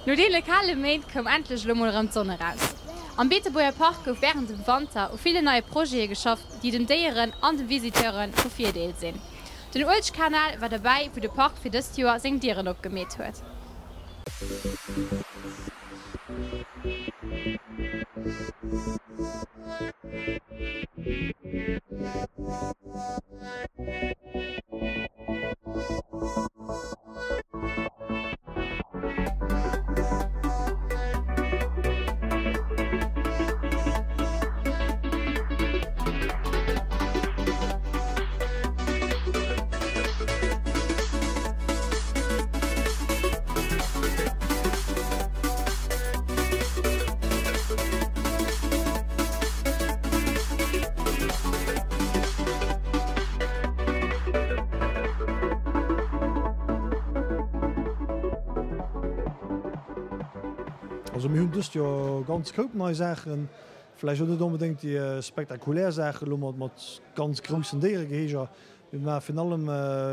No deene kale Méint koum endlech elo mol erëm d'Sonn eraus. Am Beetebuerger Park gouf wärend dem Wanter u villen neie Projete geschafft, déi den Déieren an de Visiteure vu Virdeel sinn. Den Uelzechtkanal war derbäi, wou de Park fir dëst Joer seng Dieren opgemeet huet. Also mir hunn dëst Joer ganz Koup nei Saachen, vläicht och net onbedéngt déi spektakulär Saachen elo mat mat ganz groussen Déieregeheger. Mir maache virun allem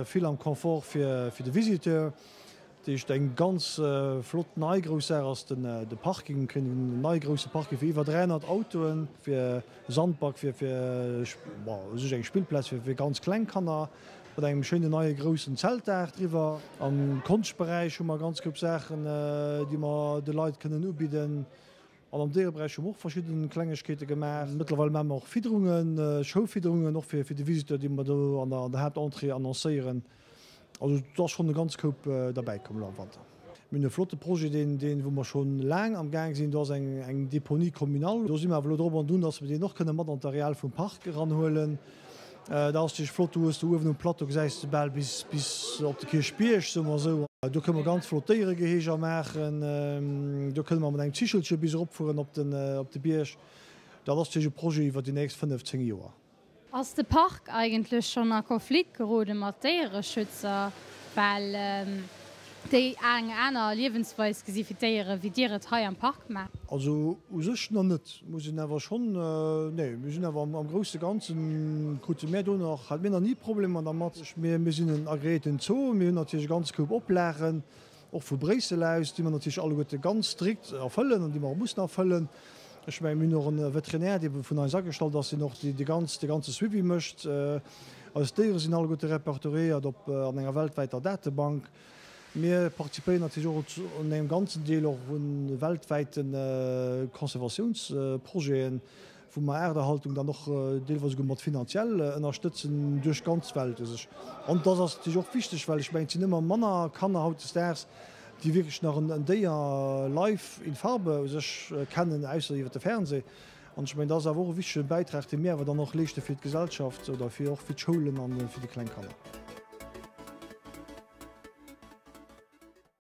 vill am Confort fir fir de Visiteur. Dat heescht eng ganz flott nei grouss Saach ass den de Parking. Mir kréien en nei grousse Parking fir iwwer 300 Autoen, fir Sandbak, fir fir bon u sech eng Spillplaz fir fir ganz kleng Kanner. Mat engem schéinen neie groussen Zeltdaach driwwer. Am Konschtberäich hu mer ganz Koup Saachen, déi mer de Leit kënnen ubidden. An am Déiereberäich hu mer och verschidden Klengegkeete gemaach. Mëttlerweil maache mer och Fidderungen, Showfidderungen, och fir de Visiteur, déi mer do an der Haaptentrée annoncéieren. Also et ass schonn e ganz Koup derbäi komm elo am Wanter. Mir hunn e flotte Projet, deen, deen, wou mer scho laang am Gaang sinn. Do ass eng, eng Deponie communale. Do si mer awer elo drop an drun, dass mer deen och kënne mat an d'Areal vum Park eranhuelen. Dat ass natierlech flott. Do hues de uewen um Plateau, gesäis de bal bis, bis op de Kierchbierg, soe mer esou. Do kënne mer ganz flott Déieregeheger maachen. Do kënne mer mat engem Zichelche bis eropfueren op den, op de Bierg. Dat ass natierlech e Projet iwwer déi nächst 5, 10 Joer. Ass de Park eigentlech schonn a Konflikt gerode mat Déiereschützer, well déi eng aner Liewensweis gesi fir d'Déiere wéi Dir et hei am Park maacht? Also u sech nach net, muss een awer schonn, nee, mir sinn awer am grousse Ganzen krute mär do nach, hate mir nach ni Problemer dermat. Mir sinn en agreéierten Zoo, mir hunn natierlech e ganz Koup Oplagen, och vu Bréissel aus, déi mer natierlech alleguerte ganz strikt erfëllen an déi mer och mussen erfëllen. Ech mengen, mir hunn och e Veterinär, dee vun eis agestallt ass, deen och dee ganz, de ganze Suivi mécht. Eis Déiere sinn alleguerte repertoriéiert op an enger weltwäiter Datebank. Mir participéieren natierlech och un engem ganzen Deel och u weltwäite Conservatiounsprojeten, wou mer Aarterhaltung dann och deelweis esouguer mat finanziell ënnerstëtzen duerch d'ganz Welt u sech. An dass ass natierlech och wichteg, well ech mengen, et sinn ëmmer manner Kanner hautdesdaags, déi wierklech nach en Déier live in Farbe u sech kennen, ausser iwwer de Fernseh. An ech mengen, dat ass awer och e wichtege Bäitrag, dee mir awer dann och leeschte fir d'Gesellschaft oder fir och fir d'Schoulen a fir déi kleng Kanner.